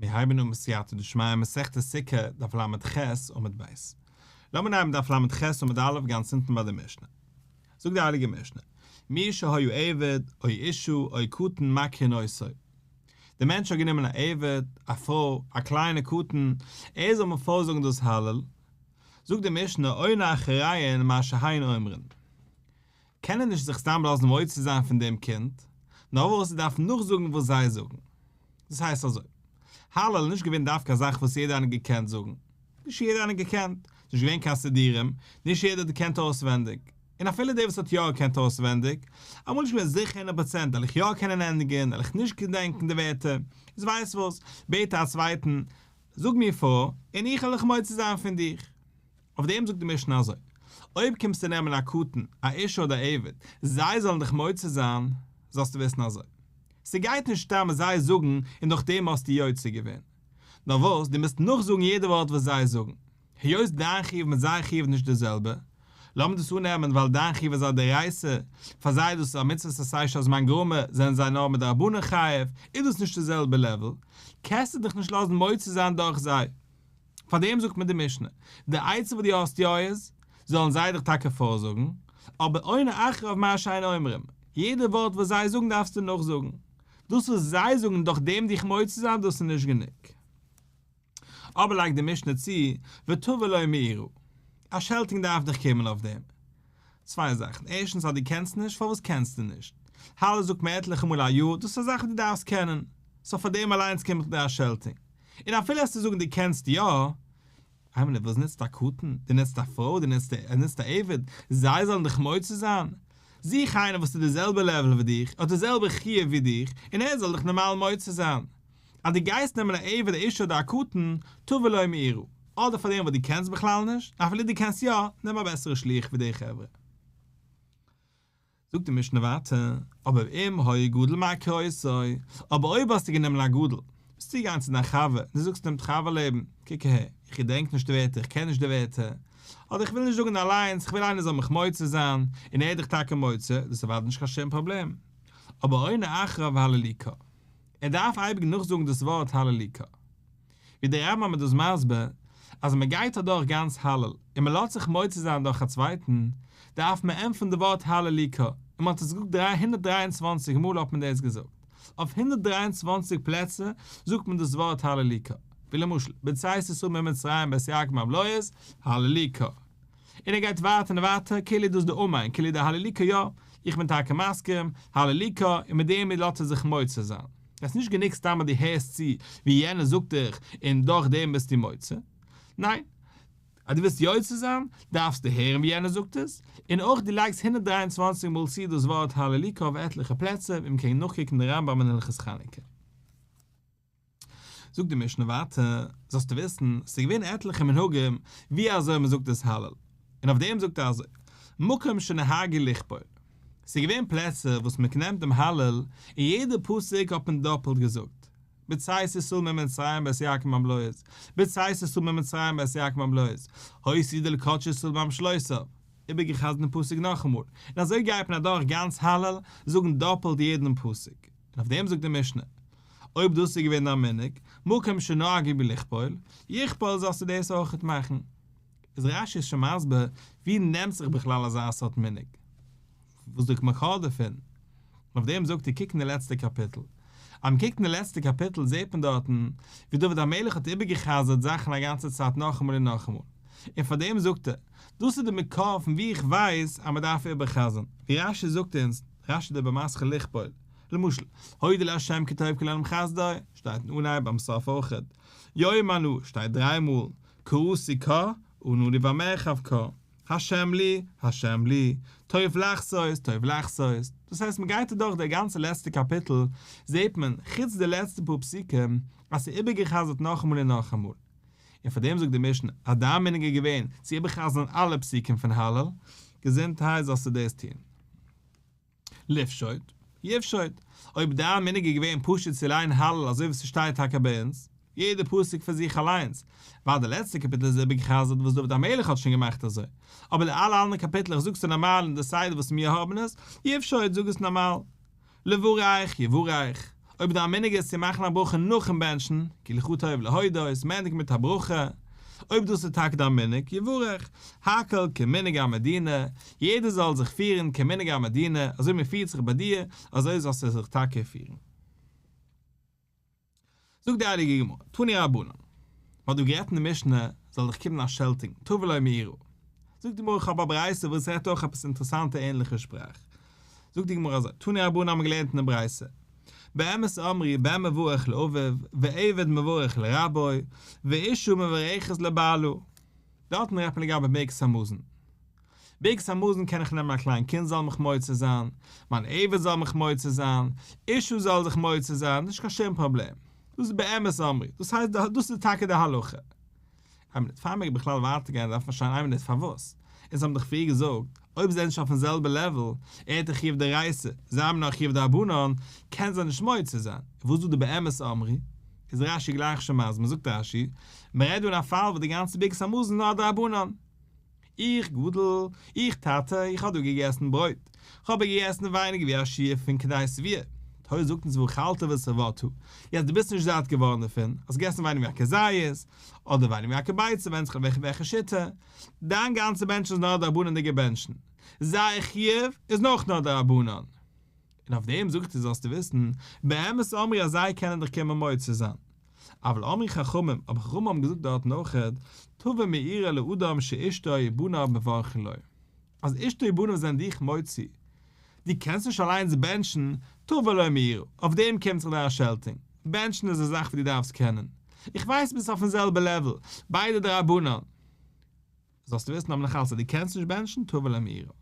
מיר הייבן אן בסייעתא דשמיא מסכת סוכה דף ל"ח עמוד ב'. לאמיר נעמען דף ל"ח עמוד א' גאנץ אונטן ביי די משנה. זאגט די הייליגע משנה, מי שהיה עבד או אישה או קטן מקרין אותו. דער מענטש האט גענומען א עבד, א פרוי, א קליינע קטן, ער זאל מיר פארזאגן דאס הלל. זאגט די משנה עונה אחריהן מה שהן אומרין. קען ער נישט זיך סתם לאזן מוציא זיין פון דעם קינד, נאר וואס ער דארף נאכזאגן וואס זיי זאגן. דאס הייסט אזוי, הלל איז נישט געווען דווקא א זאך וואס יעדער איינער האט געקענט זאגן, נישט יעדער איינער האט געקענט, ס'איז נישט געווען קיין סידורים, נישט יעדער האט געקענט אויסווענדיג, און אפילו דער וואס האט יא געקענט אויסווענדיג, אמאל נישט געווען זיכער הונדערט פראצענט וועל איך יא קענען ענדיגן, וועל איך נישט געדענקן די ווערטער, איז ווייסט וואס, בעט א צווייטן, זאג מיר פאר, און איך וועל דיך מוציא זיין פון דיך. אויף דעם זאגט די משנה אזוי, אויב קומסטו נעמען א קטן, א אישה אדער א עבד, זיי זאלן דיך מוציא זיין, זאלסטו וויסן אזוי, ס'גייט נישט סתם זיי זאגן און דורך דעם האסטו יוצא געווען, נאר וואס, דו מוזט נאכזאגן יעדע ווארט וואס זיי זאגן, היות דיין חיוב מיט זייער חיוב איז נישט די זעלבע, לאמיר דאס אננעמען ווייל דיין חיוב איז א דאורייתא, פאר זיי איז דאס א מצוות עשה שהזמן גרמא, זענען זיי נאר מדרבנן חייב, איז דאס נישט די זעלבע level, קענסטו דיך נישט לאזן מוציא זיין דורך זיי. פאר דעם זאגט מיר די משנה, די עצה וואס דו האסט יא איז, זאלן זיי דיך טאקע פארזאגן, אבער עונה אחריו מה שהן אומרים, יעדע ווארט וואס זיי זאגן דארפסטו נאכזאגן, דאס וואס זיי זאגן דורך דעם דיך מוציא זיין דאס איז נישט גענוג. אבער לייגט די משנה צו, ותבא לו מאורה, א שעלטונג דארף דיך קומען אויף דעם. צוויי זאכן, ערשטנס אז דו קענסט נישט, פארוואס קענסטו נישט? הלל זאגט מען עטליכע מאל א יאר, דאס איז א זאך וואס דו דארפסט קענען, so פאר דעם אליינס קומט דיר א שעלטונג. און אפילו וועסטו זאגן דו קענסט יא, איין מינוט, וואס נוצט א קטן? דו נוצט א פרוי? דו נוצט א נוצט א עבד? זיי זאלן דיך מוציא זיין? זוך איינער וואס איז די זעלבע level ווי דיך, האט די זעלבע חיוב ווי דיך, און ער זאל דיך נארמאל מוציא זיין. אז דו גייסט נעמען א עבד א אישה אדער א קטן, תבא לו מאורה. אדער פאר דעם וואס דו קענסט בכלל נישט, אפילו דו קענסט יא, נעם א בעסערע שליח ווי די חברה. זאגט די משנה ווייטער, אבער אם היה גדול מקריא אותו, אבער אויב האסטו גענומען א גדול, ביסטו צוגעגאנגען צו דיין חבר און דו זאגסט אים, חבר לעבן, קוק אהער, איך געדענק נישט די ווערטער, איך קען נישט די ווערטער, אדער איך וויל נישט זאגן אליינס, איך וויל איינער זאל מיך מוציא זיין, און ער איז דיך טאקע מוציא, דאס איז אוודאי נישט קיין שום פראבלעם. אבער עונה אחריו הללוקה. ער דארף אייביג נאכזאגן דאס ווארט הללוקה. ווי דער רמב"ם איז דאס מסביר, אז מען גייט אדורך גאנץ הלל און מען לאזט זיך מוציא זיין דורך א צווייטן, דארף מען ענטפערן די ווארט הללוקה, און מען האט עס געזאגט 323 מאל האט מען דאס געזאגט, אויף 123 פלעצער זאגט מען דאס ווארט הללוקה, ווי למשל, בצאת ישראל ממצרים בעת יעקב מבלוית, הללוקה. און ער גייט ווייטער און ווייטער, כאילו איז דאס די אמן, כאילו די הללוקה יא, איך בין טאקע מסכים, הללוקה, און מיט דעם לאזט ער זיך מוציא זיין. עס איז נישט גענוג סתם אז דו הערסט צו ווי יענער זאגט דיך און דורך דעם ביסטו מוציא. ניין. אז דו ווילסט יוצא זיין, דארפסטו הערן ווי יענער זאגט עס, און אויך דו לייגסט 123 מאל צו דאס ווארט הללוקה אויף עטליכע פלעצער ווי מ'קען נאכקוקן די רמב"ם אין הלכות חנוכה. זאגט די משנה ווייטער, זאלסטו וויסן, ס'איז געווען עטליכע מנהגים ווי אזוי מ'זאגט דאס הלל, און אויף דעם זאגט ער אזוי, מקום שנהגו לכפול, ס'איז געווען פלעצער וואס מ'נעמט דעם הלל און יעדע פסוק האט מען דאפלט געזאגט, בצאת ישראל ממצרים בעת יעקב מבלוית, בצאת ישראל ממצרים בעת יעקב מבלוית, היתה ידו לקדשו ישראל במשלותיו, איבערגעחזרט דעם פסוק נאכאמאל, און אזוי גייט מען אדורך גאנץ הלל זאגן דאפלט יעדן פסוק, און אויף דעם זאגט די משנה, אויב דאס איז געווען דיין מנהג, מקום שנהגו לכפול, יכפול זאלסטו דאס אויכעט מאכן. איז רש"י שוין מסביר ווי נעמט זיך בכלל אזא סארט מנהג? וואס איז די מקור דערפון? און אויף דעם זאגט ער קוק אין די לעצטע קאפיטל. אז מען קוקט אין די לעצטע קאפיטל זעט מען דארטן ווי דוד המלך האט איבערגע'חזר'ט זאכן א גאנצע צייט נאכאמאל און נאכאמאל. און פאר דעם זאגט ער, דאס איז די מקור פון ווי איך ווייס אז מען דארף איבער'חזר'ן. ווי רש"י זאגט אונז, רש"י דיבור המתחיל לכפול, למשל, הודו לה' כי טוב כי לעולם חסדו, שטייט אין אנהייב ביים סוף אויכעט. יאמר נא, שטייט דריי מאל, קראתי קה, ענה לי במרחב קה, השם לי, השם לי, טוב לחסות, טוב לחסות. דאס הייסט מען גייט אדורך די גאנצע לעצטע קאפיטל, זעט מען, חוץ די לעצטע פאר פסוקים, אז ס'איז איבערגע'חזר'ט נאכאמאל און נאכאמאל. און פאר דעם זאגט די משנה, אז דיין מנהג איז געווען צו איבער'חזר'ן אלע פסוקים פון הלל, געזונטהייט זאלסטו דאס טון. לפשוט, יפשוט, אויב דיין מנהג איז געווען פשוט צו ליינען הלל אזוי ווי ס'שטייט טאקע ביי אונז, יעדע פסוק פאר זיך אליינס, ווייל די לעצטע קאפיטל איז איבערגע'חזר'ט וואס דוד המלך האט שוין געמאכט אזוי, אבער די אלע אנדערע קאפיטלעך זאגסטו נארמאל אין די סדר וואס מיר האבן עס, יפשוט זאג עס נארמאל. לברך, יברך. אויב דיין מנהג איז צו מאכן א ברכה נאכן בענטשן, כי לך טוב להודות, מ'ענדיגט מיט א ברכה, אויב דאס איז טאקע דיין מנהג, יברך, הכל כמנהג המדינה, יעדער זאל זיך פירן כמנהג המדינה, אזוי מען פירט זיך ביי דיר, אזוי זאלסטו זיך טאקע פירן. זאגט די הייליגע גמרא, תנו רבנן, מ'האט דא גערעדט אין די משנה, זאל דיך קומען א שעלטונג, תבוא לו מאורה. זאגט די גמרא, איך האב א ברייתא וואס רעדט אויך עפעס אינטערעסאנטע ענליכע שפראך. זאגט די גמרא אזוי, תנו רבנן האבן געלערנט אין די ברייתא, באמת אמרו בן מברך לאביו, ועבד מברך לרבו, ואשה מברכת לבעלה. דארטן רעדט מען לגבי ברכת המזון. ברכת המזון קען איך נעמען א קליין קינד זאל מיך מוציא זיין, מיין עבד זאל מיך מוציא זיין, אשה זאל זיך מוציא זיין, נישט קיין שום פראבלעם. דאס איז באמת אמרו, דאס הייסט דאס איז טאקע די הלכה. איין מינוט, פאר מיר בכלל ווייטער גיין דארף מען פארשטיין איין מינוט פארוואס. אונז האבן דאך פריער געזאגט, אויב זיי זענען נישט אויפן זעלבע level, ער האט א חיוב דאורייתא, זיי האבן נאר א חיוב דרבנן, קען זיי נישט מוציא זיין. וואס איז דא די באמת אמרו? איז רש"י גלייך שוין מסביר, זאגט רש"י, מען רעדט דא אין א פאל וואס די גאנצע ברכת המזון איז נאר א דרבנן. איך גדול, איך טאטע, איך האב דא געגעסן ברויט. כ'האב אבער געגעסן ווייניגער ווי א שיעור פון כדי שביעה. תורה זאגט אונז ואכלת ושבעת. יעצט דו ביסט נישט זאט געווארן דערפון, האסט געגעסן ווייניגער ווי א כזית, אדער ווייניגער ווי א כביצה, ווענדט זיך אויף וועלכע שיטה. דיין גאנצע בענטשן איז נאר א דרבנן'דיגע בענטשן. זייער חיוב איז נאך נאר דרבנן. און אויף דעם זאגט ער זאלסטו וויסן, באמת אמרו אז זיי קענען דיך קומען מוציא זיין. אבל אמרו חכמים, אבער חכמים האבן געזאגט דארטן אויכעט, תבוא מאורה לאדם שאשתו ובניו מברכין לו. אז אשתו ובניו זענען דיך מוציא, דו קענסט נישט אליינס בענטשן, תבוא לו מאורה, אויף דעם קומט זיך דיר א שעלטונג. בענטשן איז א זאך וואס דו דארפסט קענען. איך ווייס ביסט אויפן זעלבע level, ביידע דרבנן. זאלסטו וויסן אבער נאכאלץ אז דו קענסט נישט בענטשן תבוא לו מאורה.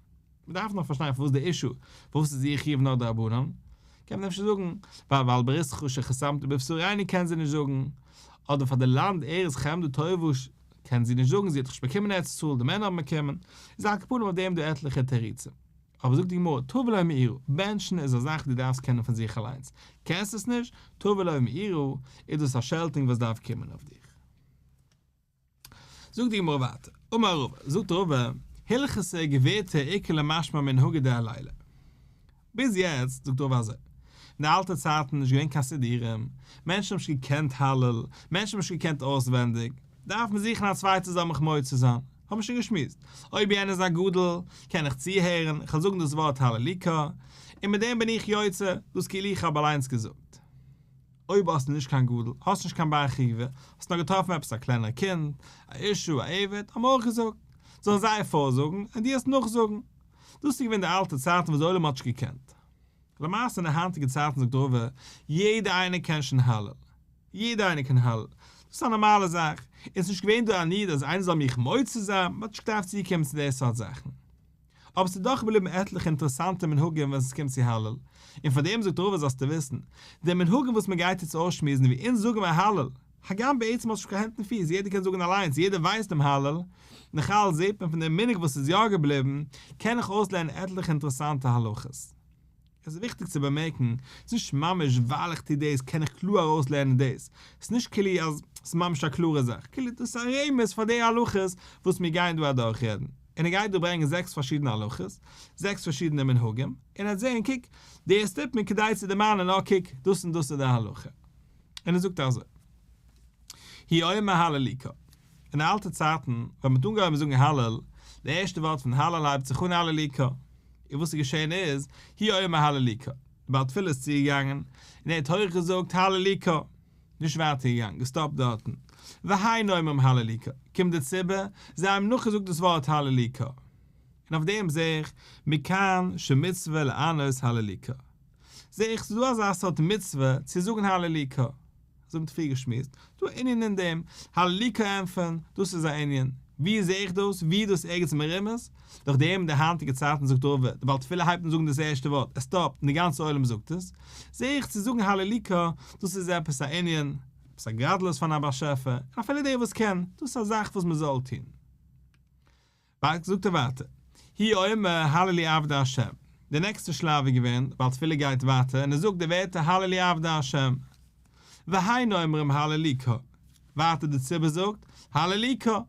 מען דארף נאך פארשטיין פארוואס די אישו, פארוואס איז איר חיוב נאר דרבנן? קען מען אפשר זאגן ווייל ועל בריתך שחתמת בבשרינו קען זי נישט זאגן, אדער פאר די לאנד ארץ חמדה טובה קען זי נישט זאגן זי האט דאך נישט באקומען ארץ ישראל די מענער האבן באקומען, איז על כל פנים אויף דעם דא עטליכע תירוצים. אבער זאגט די גמרא תבוא לו מאורה, בענטשן איז א זאך דו דארפסט קענען פון זיך אליינס, קענסט עס נישט, תבוא לו מאורה, איז דאס א שעלטונג וואס דארף קומען אויף דיך. זאגט די גמרא ווייטער, אמר רבא, זאגט רבא, הלכתא גבירתא איכא למשמע מנהגא דעלילא. ביז יעצט, זאגט רבא אזוי, אין די אלטע צייטן איז נישט געווען קיין סידורים, מענטשן האבן נישט געקענט הלל, מענטשן האבן נישט געקענט אויסווענדיג, דארף מען זוכן א צווייטער זאל מיך מוציא זיין, האבן מיר שוין געשמועסט, אויב יענער איז א גדול, קען איך צוהערן, איך וועל זאגן דאס ווארט הללוקה, און מיט דעם בין איך יוצא, דאס כאילו איך האב אליינס געזאגט. אויב האסטו נישט קיין גדול, האסט נישט קיין בר חיובא, האסט נאר געטראפן עפעס א קלענער קינד, א אשה, א עבד, האבן אויך געזאגט, זאלן זיי פארזאגן און דו עס נאכזאגן. דאס איז געווען די אלטע צייטן וואס די עולם האט נישט געקענט. למעשה אין די היינטיגע צייטן זאגט רבא, יעדער איינער קען שוין הלל. יעדער איינער קען הלל. דאס איז א נארמאלע זאך. און עס איז נישט געווען דא א need אז איינער זאל מיך מוציא זיין, מען האט נישט געדארפט צוקומען צו די סארט זאכן. אבער ס'איז דאך געבליבן עטליכע אינטערעסאנטע מנהגים ווען ס'קומט צו הלל, און פאר דעם זאגט רבא זאלסטו וויסן, די מנהגים וואס מ'גייט יעצט אויסשמועסן ווי אונז זאגן מיר הלל, הגם בעצם האט נישט קיין הענט און פיס, יעדער קען זאגן אליינס, יעדער ווייסט דעם הלל, נאכאלץ זעט מען פון דעם מנהג וואס איז יא געבליבן, קען איך אויסלערנען עטליכע אינטערעסאנטע הלכות. עס איז וויכטיג צו באמערקן, ס'איז נישט ממש ווייל איך טו דאס קען איך קלאר ארויסלערנען דאס, ס'איז נישט כאילו אז ס'איז ממש א קלארע זאך, כאילו דאס איז א רמז פאר די הלכות וואס מיר גייען דא אדורכרעדן, און ער גייט דא ברענגען זעקס פארשידענע הלכות, זעקס פארשידענע מנהגים, און ער וועט זען, קוק, דאס טוט מען כדי צו דערמאנען, אה קוק, דאס און דאס איז די הלכה. און ער זאגט אזוי. הוא אומר הללוקה. אין די אלטע צייטן ווען מ'האט אנגעהויבן זאגן הלל, די ערשטע ווארט פון הלל הייבט זיך אן הללוקה. און וואס איז געשען איז, הוא אומר הללוקה. די בעל תפילה איז צוגעגאנגען און ער האט הויך געזאגט הללוקה. נישט ווייטער געגאנגען, געסטאפט דארטן. והן אומרים הללוקה. קומט די ציבור, זיי האבן נאכגעזאגט דאס ווארט הללוקה. און אויף דעם זע איך, מכאן שמצוה לענות הללוקה. זע איך ס'איז דא אזא סארט מצוה צו זאגן הללוקה. אזוי האבן פריער געשמועסט, דא א ענין אין דעם, הללוקה ענטפערן, דאס איז א ענין, ווי זע איך דאס, ווי איז דאס ערגעץ מרומז? דורך דעם אין די היינטיגע צייטן זאגט רבא, די בעל תפילה הייבט אן זאגן דאס ערשטע ווארט, ער סטאפט און די גאנצע עולם זאגט עס, זע איך צו זאגן הללוקה, דאס איז עפעס א ענין, עפעס א גדלות פון א באשעפער, און אפילו דער וואס קען, דאס איז א זאך וואס מען זאל טון. זאגט ער ווייטער, הוא אומר הללו עבדי השם, די נעקסטע שלב איז געווען, בעל תפילה גייט ווייטער און ער זאגט די ווערטער הללו עבדי השם, והן אומרים הללוקה, ווייטער די ציבור זאגט הללוקה,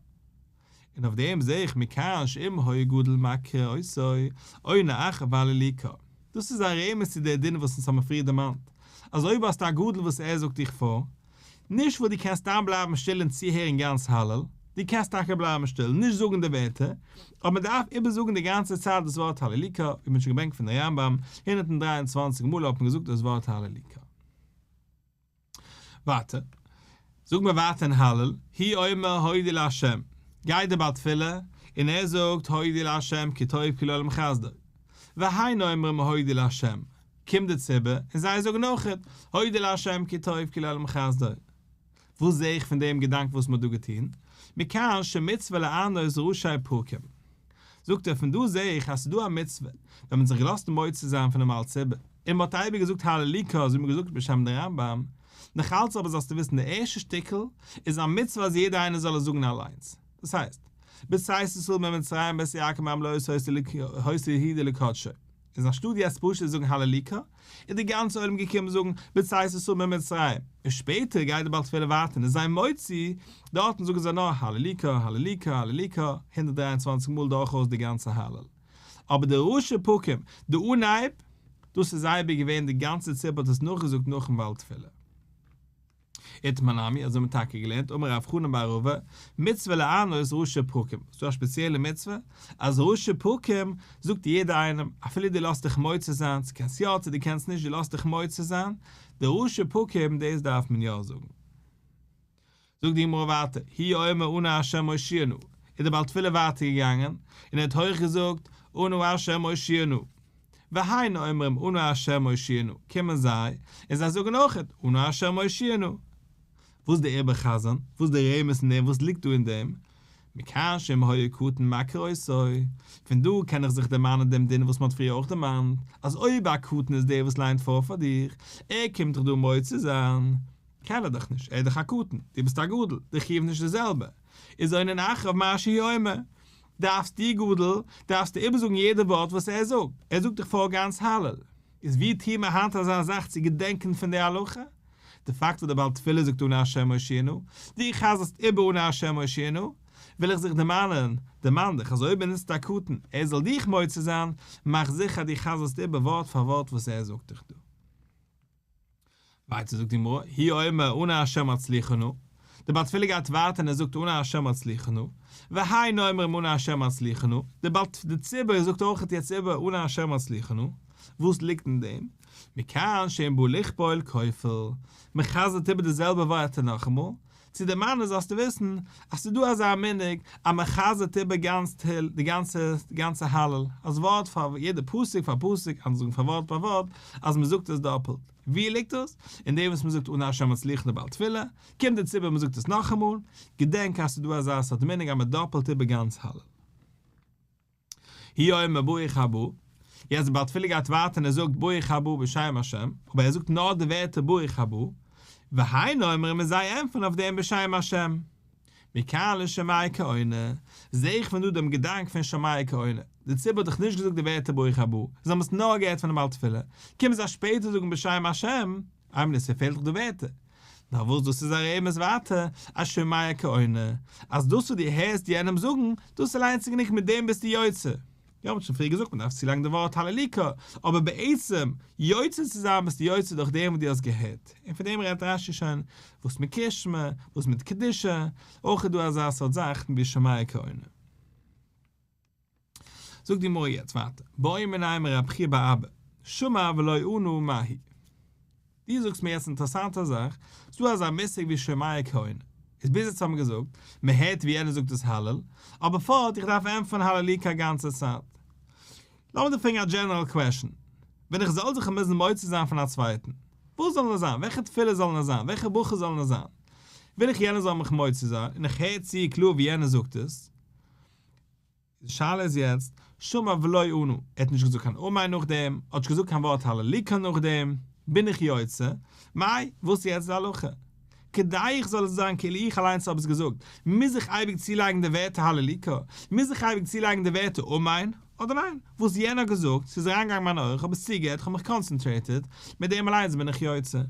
און אויף דעם זעה איך מכאן שאם היה גדול מקרא אותו, עונה אחריו הללוקה, דאס איז א רמז צו די דין וואס אונז האבן פריער דערמאנט, אז אויב האסטו א גדול וואס ער זאגט דיך פאר, נישט וואס דו קענסט סתם בלייבן שטיל און צוהערן גאנץ הלל, דו קענסט טאקע בלייבן שטיל, נישט זאגן די ווערטער, אבער מען דארף איבערזאגן די גאנצע צייט דאס ווארט הללוקה, ווי מען האט שוין געברענגט פון די רמב"ם, 123 מאל האט מען געזאגט דאס ווארט הללוקה. ווייטער, זאגט מען ווייטער אין הלל, הוא אומר הודו לה', גייט דער בעל תפילה און ער זאגט הודו לה' כי טוב כי לעולם חסדו, והן אומרים הודו לה', קומט די ציבור און זיי זאגן אויכעט הודו לה' כי טוב כי לעולם חסדו. וואס זע איך פון דעם געדאנק וואס מען האט דא געטון? מכאן שמצוה לענות ראשי פרקים. זאגט ער פון דא זע איך אז ס'איז דא א מצוה ווען מען האט זיך געלאזט מוציא זיין פונעם בעל ציבור און מען האט אייביג געזאגט הללוקה אזוי ווי מען האט געזאגט בשם די רמב"ם, נאך אלץ אבער זאלסטו וויסן די ערשטע שטיקל איז א מצוה אז יעדער איינער זאל עס זאגן אליינס. דאס הייסט, בצאת ישראל ממצרים בית יעקב מעם לא היתה יהודה לקדשו. איז אנשטאט יעצט פשוט צו זאגן הללוקה, איז די גאנצע עולם געקומען זאגן בצאת ישראל ממצרים, און שפעטער גייט די בעל תפילה ווייטער און איז זיי מוציא, דארטן זאגן זיי נאר הללוקה הללוקה הללוקה 123 מאל דורכאויס די גאנצע הלל. אבער די ראשי פרקים, די אנהייב, דאס איז אייביג געווען די גאנצע ציבור האט עס נאכגעזאגט נאכן בעל תפילה. איתמר נמי, אזוי האט מען טאקע געלערנט, אמר רב חנן בר רבא, מצוה לענות ראשי פרקים, ס'דא א שפעציעלע מצוה, אז ראשי פרקים זאגט יעדער איינעם, אפילו דו לאזט דיך מוציא זיין, צו קענסט יא צו דו קענסט נישט, דו לאזט דיך מוציא זיין, די ראשי פרקים דאס דארף מען יא זאגן. זאגט די גמרא ווייטער, הוא אומר אנא ה' הושיעה נא, איז דער בעל תפילה ווייטער געגאנגען, און ער האט הויך געזאגט, אנא ה' הושיעה נא. והן אומרים אנא ה' הושיעה נא, קומען זיי, און זיי זאגן אויכעט, אנא ה' הושיעה נא. וואס די איבערחזר'ן? וואס די רמז אין דעם? וואס ליגט דא אין דעם? מכאן שאם היה קטן מקריא אותו, פון דא קען איך זיך דערמאנען דעם דין וואס מען האט פריער אויך דערמאנט, אז אויב א קטן איז דער וואס ליינט פאר פאר דיך, ער קומט דיך דא מוציא זיין, קען ער דאך נישט, ער איז דאך א קטן, דו ביסט א גדול, די חיוב איז נישט די זעלבע, איז עונין אחריו מה שהוא אומר, דארפסט דו גדול, דארפסטו איבערזאגן יעדע ווארט וואס ער זאגט, ער זאגט דיך פאר גאנץ הלל. איז ווי טוען מיר היינט אזא זאך צו געדענקען פון די הלכה? די פאקט וואס דער בעל תפילה זאגט אנא השם הושיעה נא, דו חזר'סט איבער אנא השם הושיעה נא, וויל איך זיך דערמאנען, דערמאן דיך אז אויב באנוצט א קטן ער זאל דיך מוציא זיין, מאך זיכער אז דו חזר'סט איבער ווארט פאר ווארט וואס ער זאגט דיך דא. ווייטער זאגט די גמרא, הוא אומר אנא ה' הצליחה נא, דער בעל תפילה גייט ווייטער און ער זאגט אנא ה' הצליחה נא, והן אומרים אנא ה' הצליחה נא, דער בעל די ציבור זאגט אויך יעצט איבער אנא ה' הצליחה נא, וואס ליגט אין דעם? מכאן שאם בא לכפול כופל, מען חזר'ט איבער די זעלבע ווערטער נאכאמאל, צו דערמאנען זאלסטו וויסן אז ס'איז דא אזא מנהג אז מען חזר'ט איבער גאנץ תהל די גאנצע די גאנצע הלל, אז ווארט פאר יעדע פסוק פאר פסוק, אנדערע זאגן פאר ווארט פאר ווארט, אז מען זאגט עס דאפלט. ווי ליגט דאס? אין דעם וואס מען זאגט אנא השם הצליחה די בעל תפילה, קומט די ציבור מען זאגט עס נאכאמאל, געדענק אז ס'איז דא אזא סארט מנהג אז מען דאפלט איבער גאנץ הלל. הוא אומר ברוך הבא, יעצט די בעל תפילה גייט ווייטער און ער זאגט ברוך הבא בשם השם, אבער ער זאגט נאר די ווערטער ברוך הבא, והן אומרים און זיי ענטפערן אויף דעם בשם השם. מכאן לשומע כעונה, זעה איך פון דא דעם געדאנק פון שומע כעונה, די ציבור האט דאך נישט געזאגט די ווערטער ברוך הבא, זיי האבן עס נאר געהערט פונעם בעל תפילה, קומען זיי שפעטער זאגן בשם השם, איין מינוט ס'פעלט דאך די ווערטער. נאר וואס דאס איז א רמז ווייטער אז שומע כעונה, אז דאס וואס דו הערסט יענעם זאגן, דאס אליינס איז גענוג מיט דעם ביסטו יוצא. יא מ'האט שוין פריער געזאגט מ'דארף צולייגן די ווארט הללוקה, אבער בעצם יוצא צו זיין ביסטו יוצא דורך דעם וואס דו האסט געהערט, און פון דעם רעדט רש"י שוין וואס מיט קריאת שמע, וואס מיט קדושה, אויך איז דא אזא סארט זאך ווי שומע כעונה. זאגט די גמרא יעצט ווייטער, בעו מיניה מרב חייא בר אבא, שמע ולא ענה מהו. דו זאגסט מיר יעצט אינטערעסאנטע זאך, ס'דא אזא מושג ווי שומע כעונה. איז ביז יעצט האבן מיר געזאגט, מען הערט ווי יענער זאגט דאס הלל, אבער פארט איך דארף ענטפערן הללוקה א גאנצע צייט. לאמיר דיר פרעגן א general question, ווען איך זאל זיך מוזן מוציא זיין פון א צווייטן, וואס זאל נאר זיין, וועלכע תפילה זאל נאר זיין, וועלכע ברכה זאל נאר זיין, וויל איך יענער זאל מיך מוציא זיין, און איך הער צו קלאר ווי יענער זאגט עס, די שאלה איז יעצט, שמע ולא ענה, ער האט נישט געזאגט קיין אמן נאכדעם, האט נישט געזאגט קיין ווארט הללוקה נאכדעם, בין איך יוצא? מאי, וואס איז יעצט די הלכה? כדי איך זאל עס זיין כאילו איך אליינס האב עס געזאגט, מוז איך אייביג צולייגן די ווערטער הללוקה? מוז איך אייביג צולייגן די ווערטער אמן? אדער ניין, וואס יענער האט געזאגט, ס'איז אריינגעגאנגען אין מיין אויער, איך האב עס צוגעהערט, איך האב מיך concentrated, מיט דעם אליינס בין איך יוצא.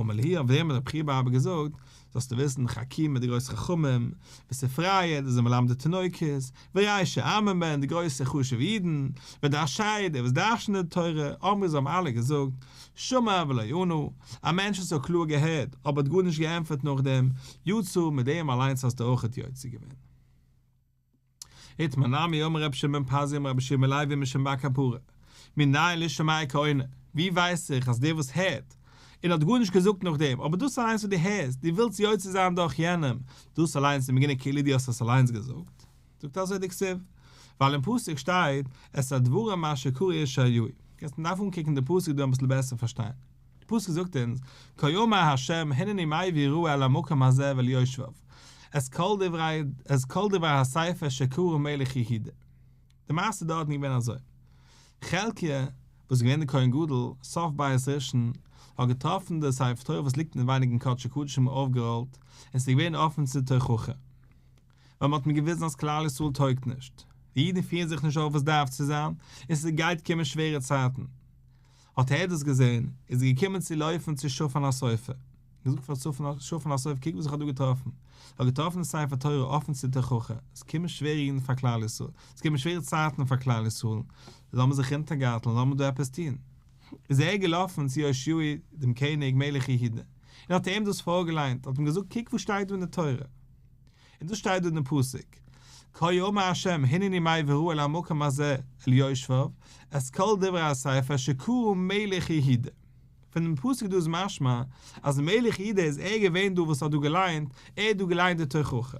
אמר להו, אויף דעם האט רבי חייא בר אבא געזאגט, זאלסטו וויסן, חכימי די גרויסע חכמים, וספרייא די זענען מלמדי תינוקות, ורישי עמא בהון די גרויסע חשוב'ע אידן, ודרשיא די וואס דרש'נען די תורה, אמרו זיי האבן אלע געזאגט, שמע ולא ענה, א מענטש וואס האט קלאר געהערט, אבער האט גארנישט געענטפערט נאכדעם, יצא, מיט דעם אליינס האסטו אויכעט יוצא געווען. איתמר נמי אמר רבי שמעון בן פזי אמר רבי יהושע בן לוי משום בר קפרא, מנין לשומע כעונה, ווי ווייס איך אז דער וואס הערט, און האט גארנישט געזאגט נאכדעם, אבער דאס אליינס וואס דו הערסט, דו ווילסט יוצא זיין דורך יענעם, דאס אליינס איז מגונה כאילו דו האסט עס אליינס געזאגט. זאגט אזוי די כתיב, ווייל אין פסוק שטייט את הדברים אשר קרא ישעיהו. יעצט מען דארף אנקוקן די פסוק דא אביסל בעסער פארשטיין. די פסוק זאגט אונז, כה אמר ה' הנני מביא רעה אל המקום הזה ואל יושביו, את כל דברי את כל דברי הספר אשר קרא מלך יהודה. די מעשה דארטן איז געווען אזוי, חלקיה וואס איז געווען די כהן גדול סוף בית ראשון האט געטראפן די ספר תורה וואס ליגט אינעווייניג אין קדשי קדשים אויפגעראלט און ס'איז געווען אפן צו תוכחה. ווייל מ'האט מיר געוויזן אז כלל ישראל טויגט נישט, די אידן פירן זיך נישט אויף וואס דארף צו זיין, און ס'גייט קומען שווערע צייטן. האט ער דאס געזען, איז ער געקומען צו לויפן צו שפן הסופר, געזאגט פאר שפן הסופר, קוק וואס איך האב דא געטראפן, איך האב געטראפן די ספר תורה אפן צו תוכחה, עס קומען שווערע אידן פאר כלל ישראל, עס קומען שווערע צייטן פאר כלל ישראל, לאמיר זיך אונטערגארטלן, לאמיר דא עפעס טון. איז ער געלאפן צו יאשיהו דעם קעניג מלך יהודה, און האט אים דאס פארגעליינט, האט אים געזאגט, קוק וואס שטייט דא אין די תורה. און דאס שטייט דא אין פסוק, כה אמר ה' הנני מביא רעה אל המקום הזה אל יושביו, את כל דברי הספר אשר קרא מלך יהודה. פון דעם פסוק דא איז משמע אז מלך יהודה איז ער געווען דא וואס האט דא געליינט, ער האט דא געליינט די תוכחה.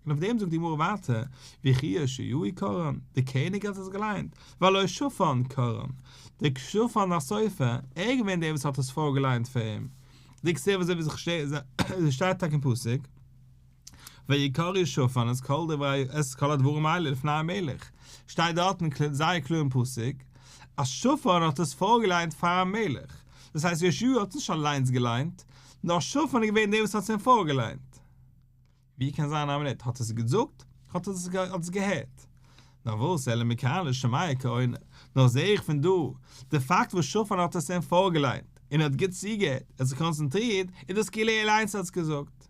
און אויף דעם זאגט די גמרא ווייטער, וכי יאשיהו קראן, דער קעניג האט עס געליינט, והלא שפן קראן, דער שפן הסופר, ער איז געווען דער וואס האט עס פארגעליינט פאר אים, דכתיב אזוי ווי עס שטייט טאקע אין פסוק. ויקרא שפן את כל דברי את כל הדברים האלה לפני המלך, שטייט דארטן זייער קלאר אין פסוק אז שפן האט עס פארגעליינט פארן מלך, דאס הייסט יאשיהו האט עס נישט אליינס געליינט, נאר שפן איז געווען דער וואס האט עס אים פארגעליינט. ווי קען זיין א מינוט האט עס געזאגט האט עס האט עס געהערט. נאר וואס אלא מכאן לשומע כעונה, נאר זעה איך פון דא, די פאקט וואס שפן האט עס אים פארגעליינט, און ער האט גוט צוגעהערט, ער האט זיך קאנצענטרירט, איז דאס כאילו ער אליינס האט עס געזאגט.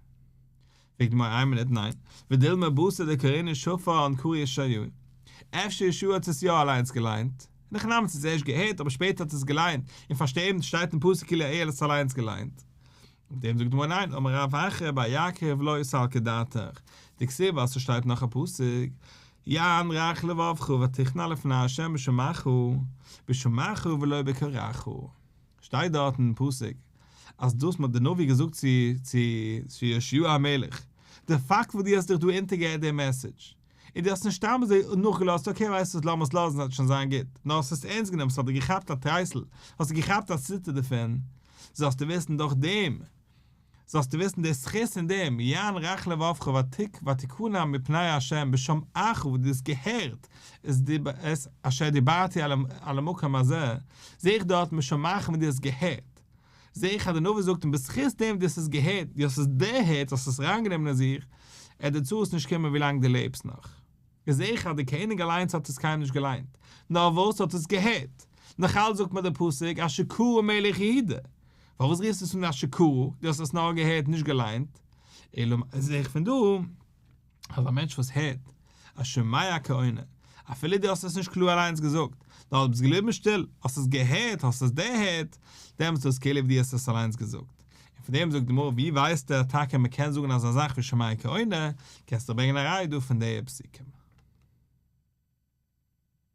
פרעגט די גמרא איין מינוט ניין, ודילמא בתר דקרינהו שפן קרא יאשיהו, אפשר יאשיהו האט עס יא אליינס געליינט, אין הכי נמי האט עס ערשט געהערט אבער שפעטער האט עס געליינט, און פאר דעם שטייט אין פסוק כאילו ער האט עס אליינס געליינט. אויף דעם זאגט די גמרא ניין, אמר רב אחא בר יעקב לא סלקא דעתך, דכתיב ווייל ס'שטייט נאך א פסוק, יען רך לבבך ותכנע לפני ה' בשמעך, בשמעך ולא בקראך. שטייט דארט אין פסוק אז דאס האט דער נביא געזאגט צו צו צו יאשיהו המלך, די פאקט וואס דו האסט דיך דא אונטערגעהערט די מעסעדזש, און דו האסט נישט סתם אזוי נאכגעלאזט okay ווייסט וואס לאמיר עס לאזן ס'וועט שוין זיין גוט, נאר האסט עס ערנסט גענומען, ס'האט דיר געכאפט א טרייסל, האסט געכאפט א ציטער דערפון, זאלסטו וויסן דורך דעם זאלסטו וויסן די זכות אין דעם, יען רך לבבך ותק ותכנע מפני ה' בשמעך וואס דו האסט געהערט את אשר דיברתי אל המקום הזה, זעה איך דארט בשמעך ווען דו האסט געהערט, זעה איך אז דער נביא זאגט און בזכות דעם דו האסט עס געהערט, דו האסט עס דערהערט, האסט עס אריינגענומען אין זיך, עט די צרות נישט קומען ווילאנג דו לעבסט נאך. איז זעה איך אז דער קעניג אליינס האט עס קיינמאל נישט געליינט, נאר וואס האט עס געהערט. נאך אלץ זאגט מיר דער פסוק אשר קרא מלך יהודה. פארוואס רופסטו עס אן אשר קרא, דו האסט עס נאר געהערט נישט געליינט? אלא זעה איך פון דא אז א מענטש וואס הערט א שומע כעונה, אפילו דו האסט עס נישט קלאר אליינס געזאגט, נאר דו ביסט געבליבן שטיל, האסט עס געהערט, האסט עס דערהערט, דעמאלטס איז עס כאילו ווי דו האסט עס אליינס געזאגט. און פון דעם זאגט די גמרא ווי ווייסט ער טאקע מען קען זאגן אזא זאך ווי שומע כעונה, קענסטו ברענגען א ראיה דא פון די פסוקים.